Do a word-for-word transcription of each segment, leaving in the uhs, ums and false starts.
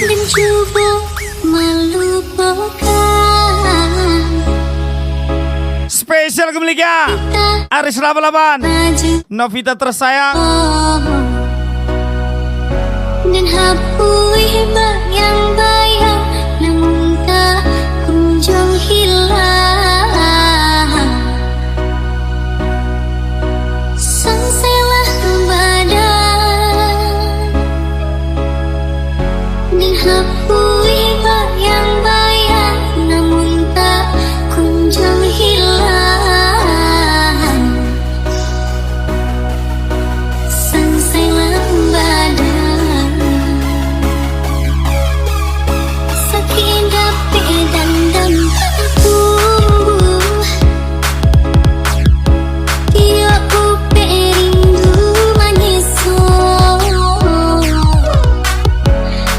Mencuba melupakan. Spesial kembali ka Aris lapan lapan, Novita tersayang. Oh. Dan hapuih bayang-bayang, namun tak kunjung hilang. Sangsailah badan, dan hapuih bayang-bayang, namun tak kunjung hilang. Sangsailah badan. Sakik dapek dandam tumbuh. Tiok upek rindu manyeso.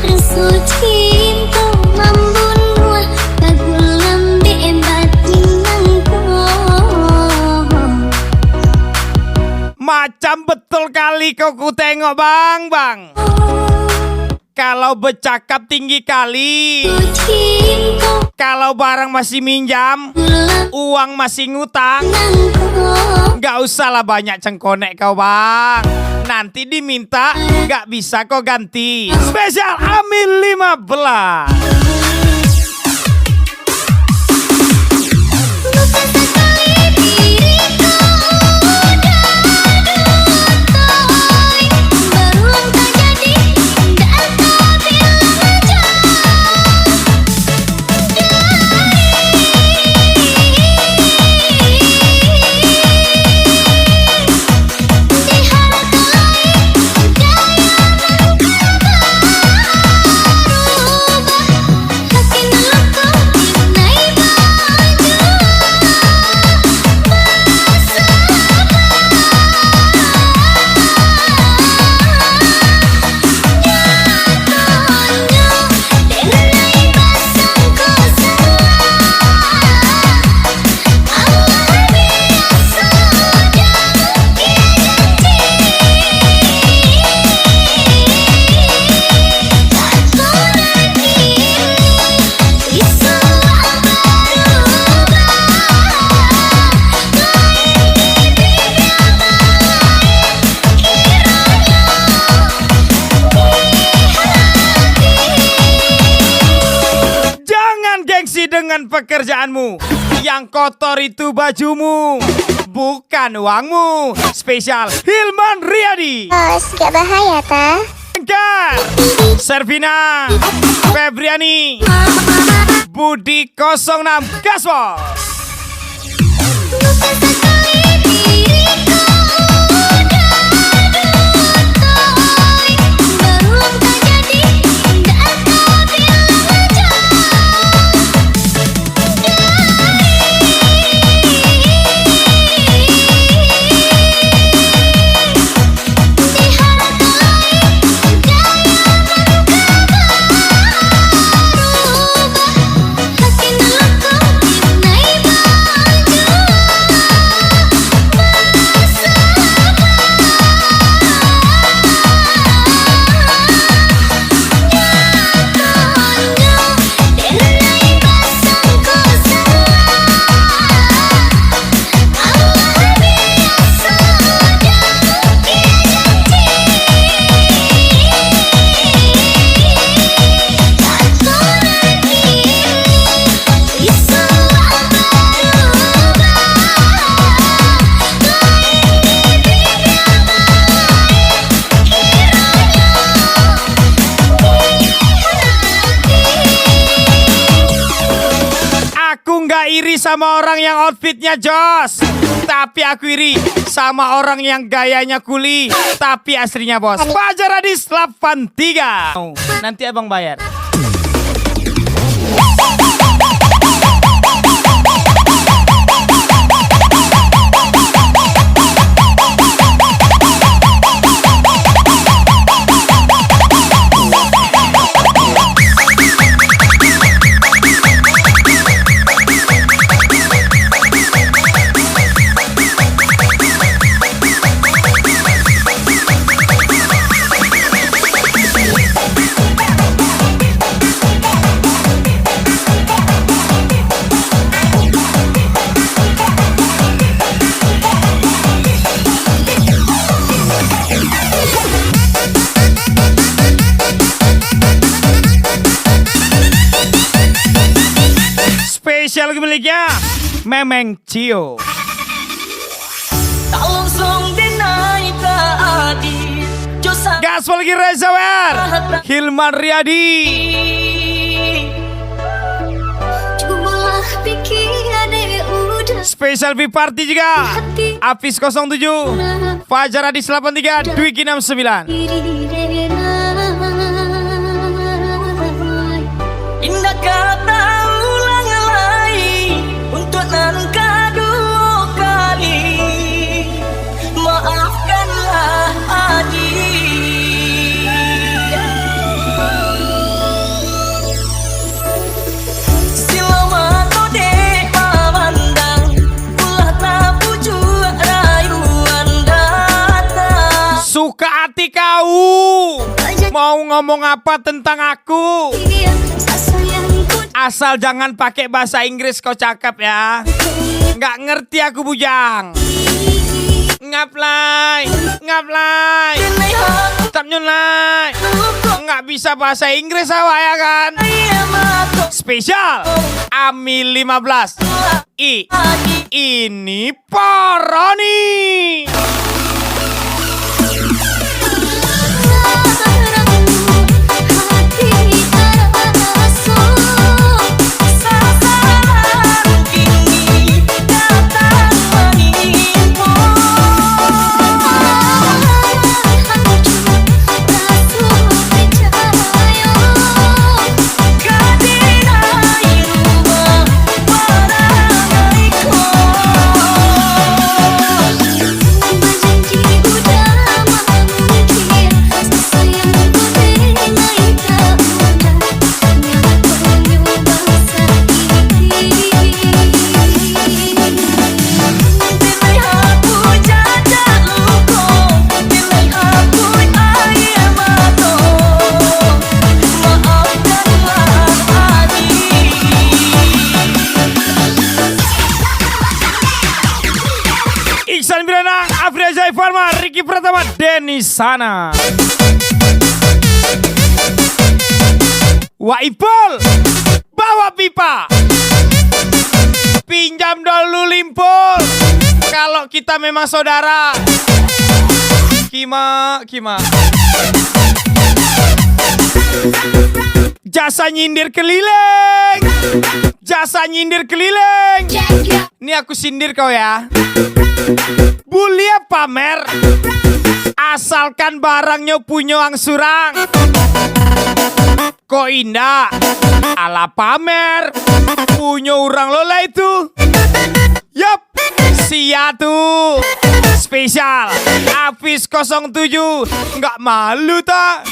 Raso cinto mambunuah, lagu lambek batin nangko. Macam betul kali ko ku tengok, Bang, Bang. Kalau becakap tinggi kali. Kalau barang masih minjam, uang masih ngutang, nggak usahlah banyak cengkonek kau, Bang. Nanti diminta, nggak bisa kau ganti. Spesial Amin lima belas. Jangan gengsi dengan pekerjaanmu. Yang kotor itu bajumu, bukan uangmu. Spesial Hilman Riyadi. Bos, gak bahaya, ta? Engkar. Servina. Febriani. Budi kosong enam. Gas, Bos. Aku nggak iri sama orang yang outfitnya jos, tapi aku iri sama orang yang gayanya kuli, tapi aslinya bos. Fajar Hadis delapan tiga. Nanti abang bayar. Miliknya Memeng Cio. Gas lagi Reza Wer. Hilman Riyadi. Special V Party juga. Apis kosong tujuh. Fajar Adis delapan tiga, Dwiki enam sembilan. Indak ka taulang lai untuak nan kaduo kali. Maafkanlah, Adi. Silo mato dek mamandang, ulah tabujuak rayuan datang. Suka hati kau. Mau ngomong apa tentang aku? Asal jangan pakai bahasa Inggris kau cakap ya. Nggak ngerti aku, bujang. Ngap lai, ngap lai. Tap nyun lai. Nggak bisa bahasa Inggris awak ya kan? Spesial Ami lima belas. I, ini Parani. Iksan Biranang, Afri Ajaib Farma, Ricky Pratama, Denny Sana. Wak Ipul, bawa pipa. Pinjam dulu limpul. Kalau kita memang saudara. Kima, kima. Jasa nyindir keliling. Jasa nyindir keliling. Ni aku sindir kau ya. Buliah pamer, asalkan barangnyo punyo ang surang. Kok indak? Alah pamer, punyo urang lo lah itu. Yap, sia tu. Spesial, Apis kosong tujuh. Nggak malu tak?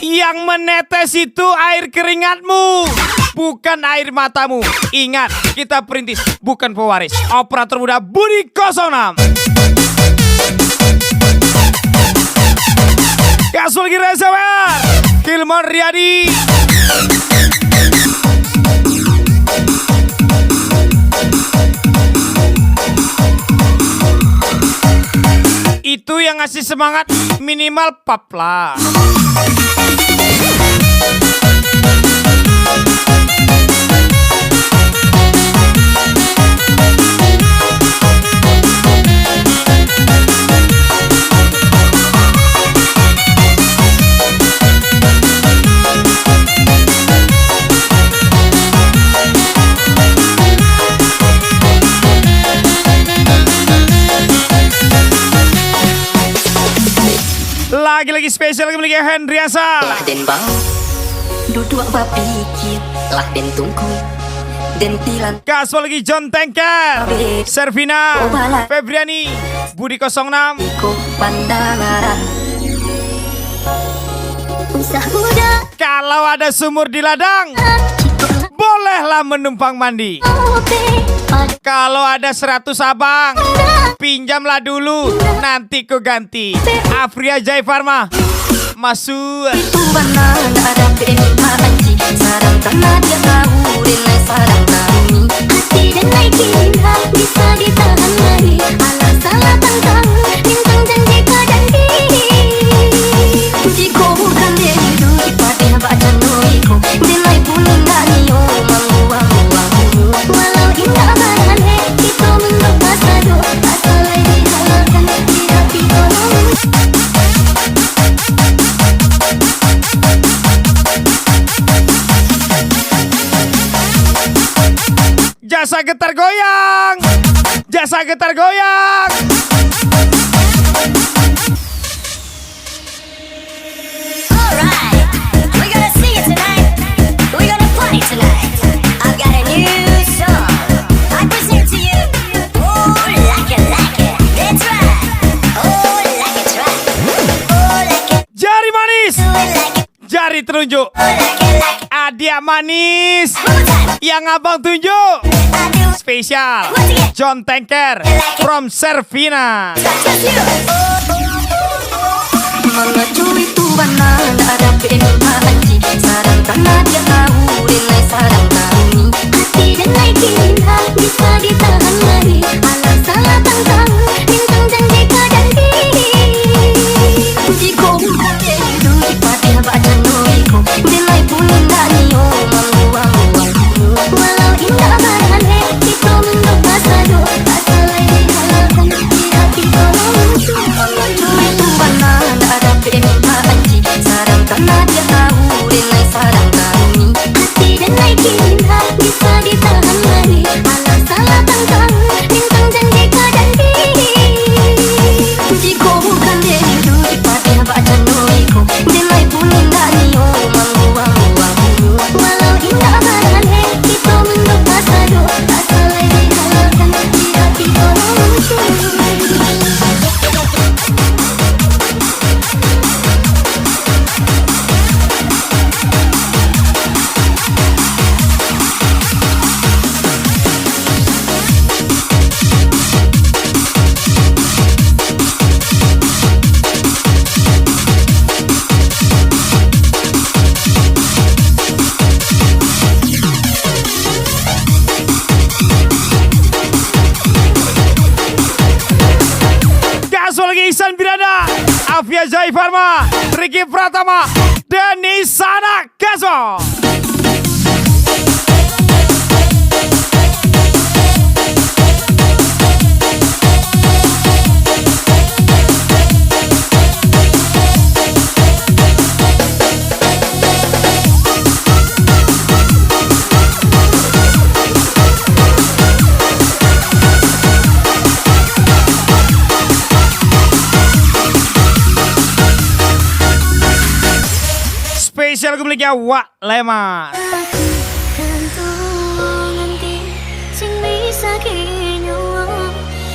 Yang menetes itu air keringatmu, bukan air matamu. Ingat, kita perintis, bukan pewaris. Operator muda Budi kosong enam. Gas lagi Reza Wer. Hilman Riyadi. Itu yang ngasih semangat minimal pap lah. Lagi-lagi spesial kami lagi Hendriasa. Lah den bang, duduak bapikir, lah den tungku, den tilan. Gaspol lagi John Tanker, Servina, Febriani, Budi kosong enam. Iko pandangaran. Usah muda. Kalau ada sumur di ladang, bolehlah menumpang mandi. Kalau ada seratus abang, pinjamlah dulu, nanti ku ganti. Afria Jai Farma, masuk. Itu bana ndak ada peni maaji, sarang tanah dia tahu, denai sarang kami. Hati denai kini bisa ditahan lagi. Alah salah tangkang, bintang janji ka janji. Jiko bukan dek duit, padeh bak jano iko. Denai pun indak nio, mambuang-buang umua. Walau indak baraneh, kito minum pasado. Asal lai dihalalkan, tidak ditolong. Jasa getar goyang. Jasa getar goyang. Alright, we gonna see it tonight. We gonna party tonight. I've got a new song. I present to you. Oh, like it, like it. That's right. Oh, like it, right. Oh, like it. Jari manis. Do it like it. Jari telunjuk. Adiak manis yang abang tunjuk. Spesial John Tanker from Servina. Mangacau itu bana, ndak ada peni maaji. Sarang tanah dia tahu, denai sarang kami. Hati denai kini bisa ditahan lagi. Alah salah tangkang, bintang janji ka janji. Jiko bukan dek duit, padeh bak jano iko. Denai pun indak nio, mambuang-buang umua. Walau indak baraneh, kito minum pasado. Asal lai dihalalkan, tidak ditolong. Mangacau itu bana, ndak ada peni maaji. Sarang tanah dia tahu, denai sarang kami. Hati denai kini bisa ditahan lagi. Alah salah tangkang, bintang janji ka janji. Jiko bukan dek duit, padeh bak jano iko. Denai pun indak nio, mambuang-buang umua. Walau indak baraneh, kito minum pasado. Asal lai dihalalkan, tidak ditolong. Gaspol lagi Ihsan Birada, Afia Jai Farma, Ricky Pratama, Denis Sanak, gaspol. Spesial kembali ke awak, Lemas. Aku kan tulung nanti, sing bisa kinyo.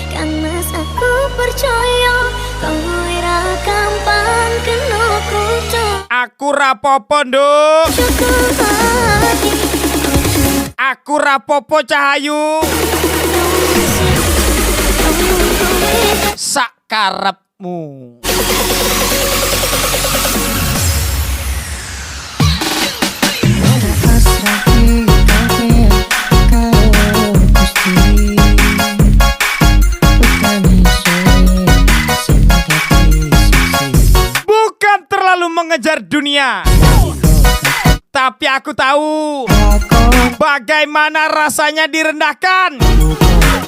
Kan mas aku percaya, kau ira kampan kena kucak. Aku rapopo, Nduk. Cukup hati. Aku rapopo, Cahayu. Sak karepmu. Bukan terlalu mengejar dunia, tapi aku tahu bagaimana rasanya direndahkan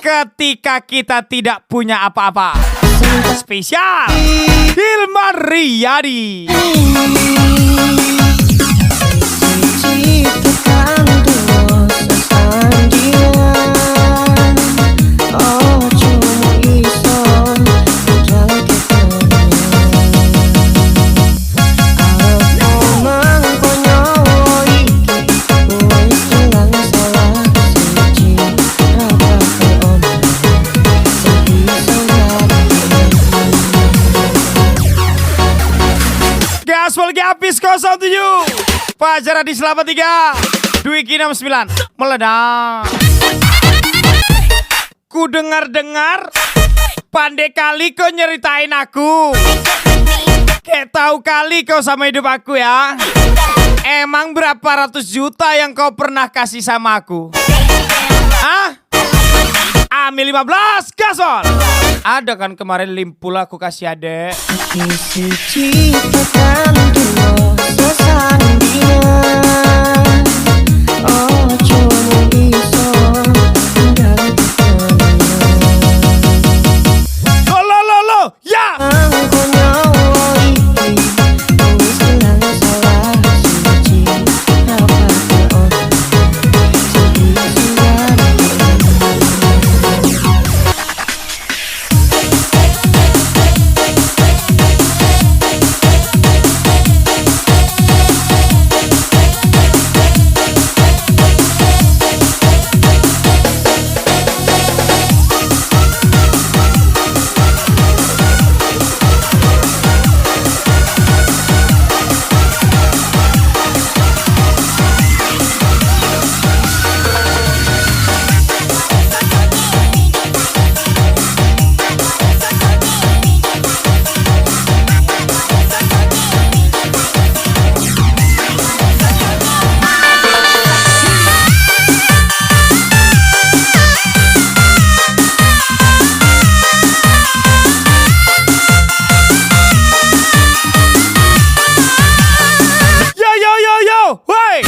ketika kita tidak punya apa-apa. Spesial Hilman Riyadi. Spol lagi habis kosong tujuh. Fajar Adi Selamat tiga. Dwiki enam sembilan. Meledak. Ku dengar-dengar, pandai kali kau nyeritain aku. Kayak tahu kali kau sama hidup aku ya. Emang berapa ratus juta yang kau pernah kasih sama aku? Hah? Amin lima belas, gasol. Ada kan kemarin limpul aku kasih adek. Isi ciptaan duo sasandingan. Ojo iso tinggal. Lo, lo, lo, lo. Ya! Yo, yo, yo, yo, woi.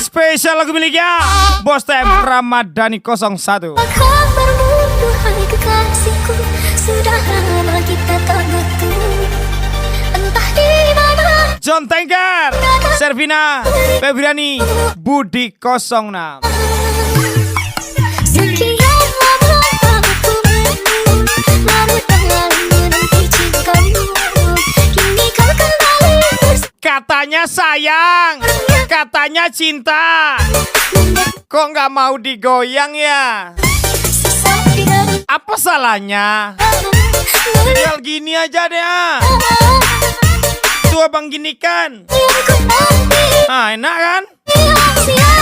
Spesial lagu miliknya Bos T M Ramadhani kosong satu. Apa kabarmu, duhai kekasihku? Sudah lama kita tak bertemu. Entah di mana. John Tengger, Servina, Febriani, Budi kosong enam. Sekian lama aku menunggu, larut malam menanti cintamu. Kini kau kembali bersama. Katanya sayang, katanya cinta. Kok nggak mau digoyang ya? Apa salahnya? Tinggal gini aja deh, ah. Tuh abang ginikan. Ah, enak kan?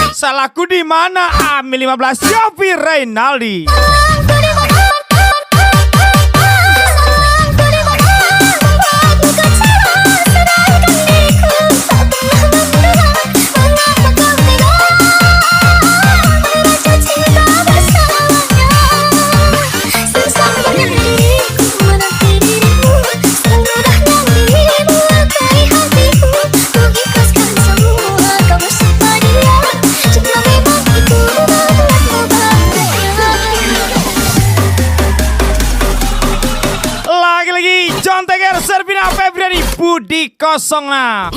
Salahku di mana? Amin lima belas, Yofi Reynaldi. Lagi-lagi, John Teger, Servina Febriani, Budi kosong enam.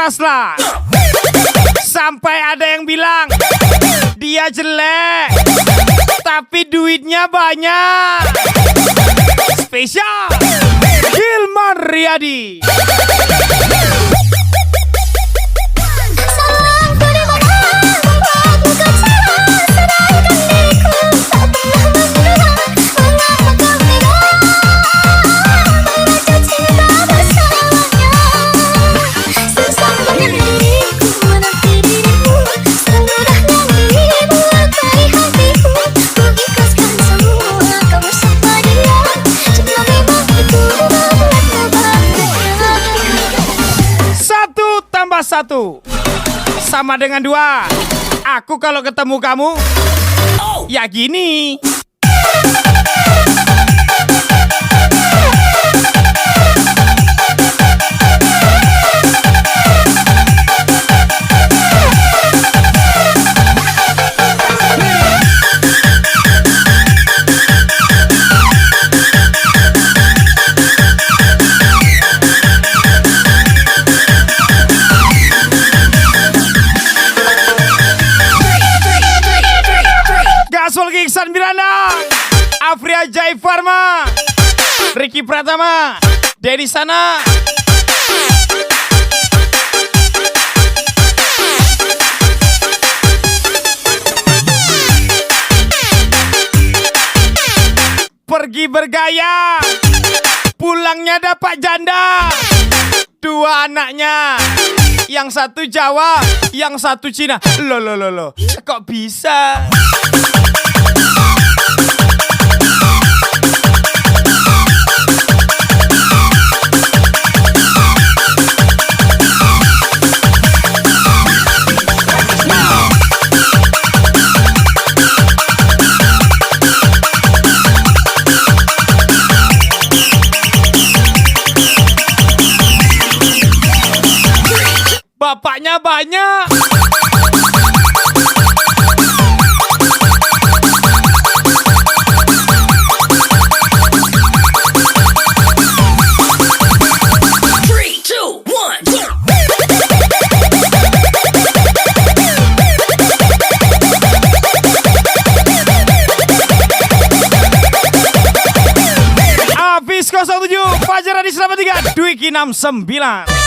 Keras lah. Sampai ada yang bilang, "Dia jelek, tapi duitnya banyak." Spesial Hilman Riyadi. Satu tambah satu sama dengan dua. Aku kalau ketemu kamu, ya gini. Gaspol Iksan Miranda, Afria Jai Farma, Ricky Pratama, Denny Sana. Pergi bergaya, pulangnya dapat janda. Dua anaknya, yang satu Jawa, yang satu Cina. Lo, lo, lo, lo. Kok bisa? Bapaknya banyak. Three, two, one. Hafiz kosong tujuh, Fajar Adi Selamat Tiga, Dwiki enam sembilan.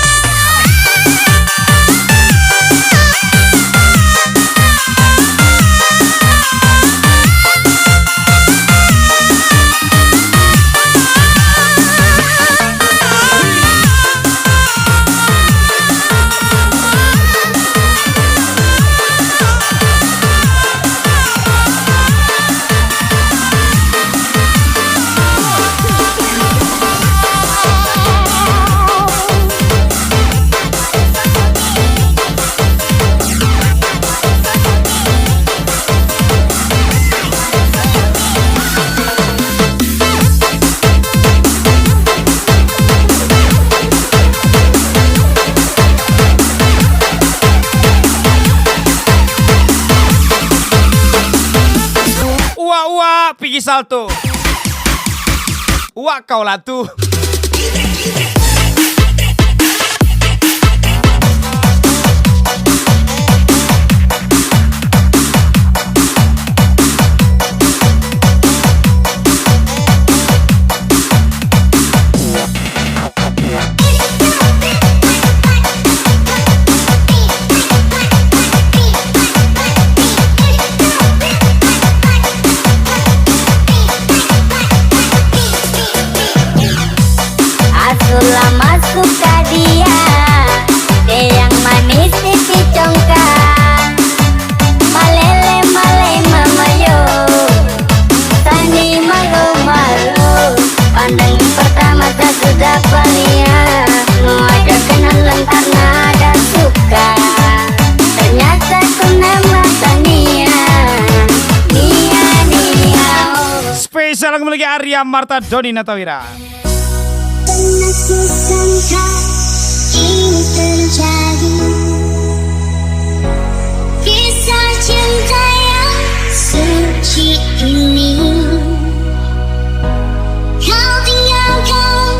Uwak, uwak, pigi salto. Uwak kau lah tu. Asu lah masuak ka dia, dek yang manis pipi congkak. Malele malai mamayo, sani malu-malu. Pandang pertama tak sudah paniang, mau ajak kenalan karena ada suka. Ternyata ku nama taniang, nia nia. Spesial kembali lagi Arya Marta Doni Natawira. Pernah kusangka ini terjadi, kisah cinta yang suci ini. Kau tinggalkan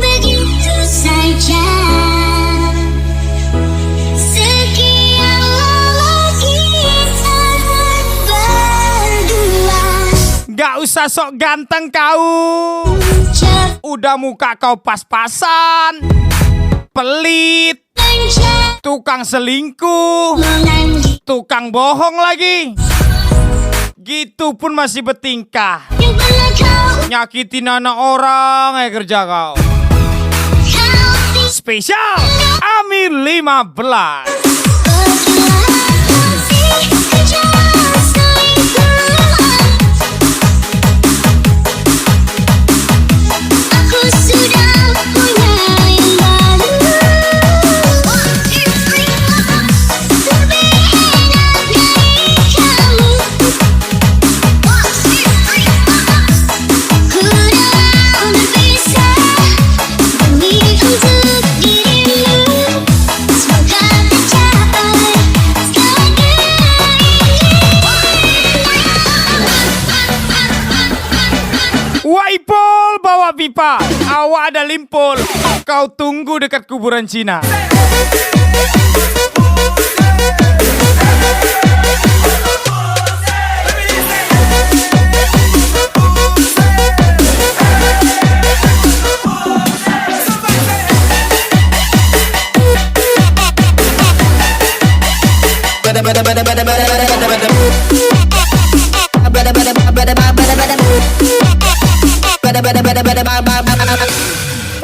begitu saja. Tak usah sok ganteng kau. Udah muka kau pas-pasan. Pelit. Tukang selingkuh. Tukang bohong lagi. Gitu pun masih bertingkah. Nyakitin anak orang, eh, kerja kau. Spesial Ami lima belas. Wak Ipul bawa pipa, awak ada limpul. Kau tunggu dekat kuburan Cina.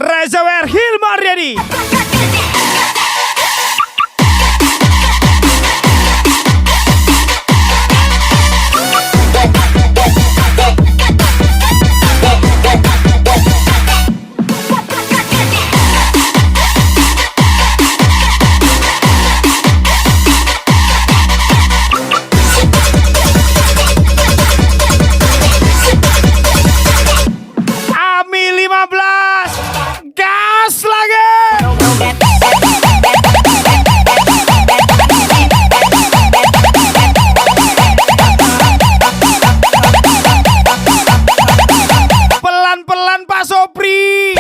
Reservoir Hill Mariadi. Ami lima belas, gas lagi. Pelan-pelan, Pak Sopri.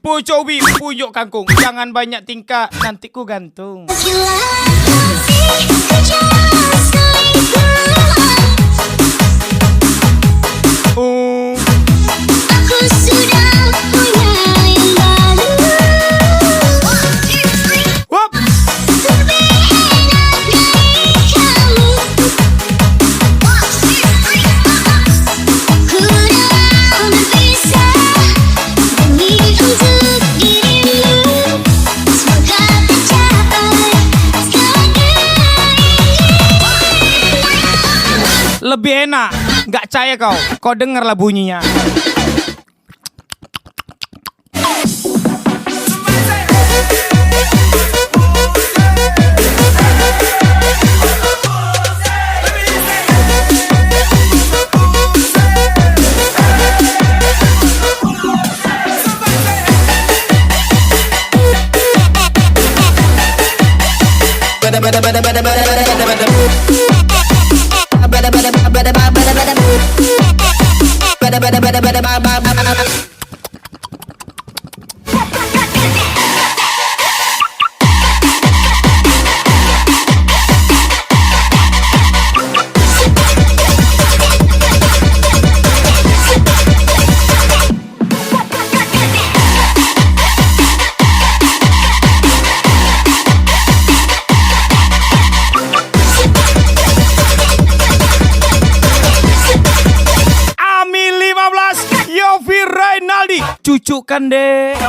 Pucuk ubi, pucuk kangkung, jangan banyak tingkah, nanti ku gantung. Oh. Aku sudah punya yang baru. Wop. Lebih enak dari kamu. Ku rela berpisah demi untuk dirimu. Semoga tercapai segala keinginan. Lebih enak, nggak caya kau. Kau dengarlah bunyinya. Ami lima belas, Yofi Rainaldi, cucukkan dek.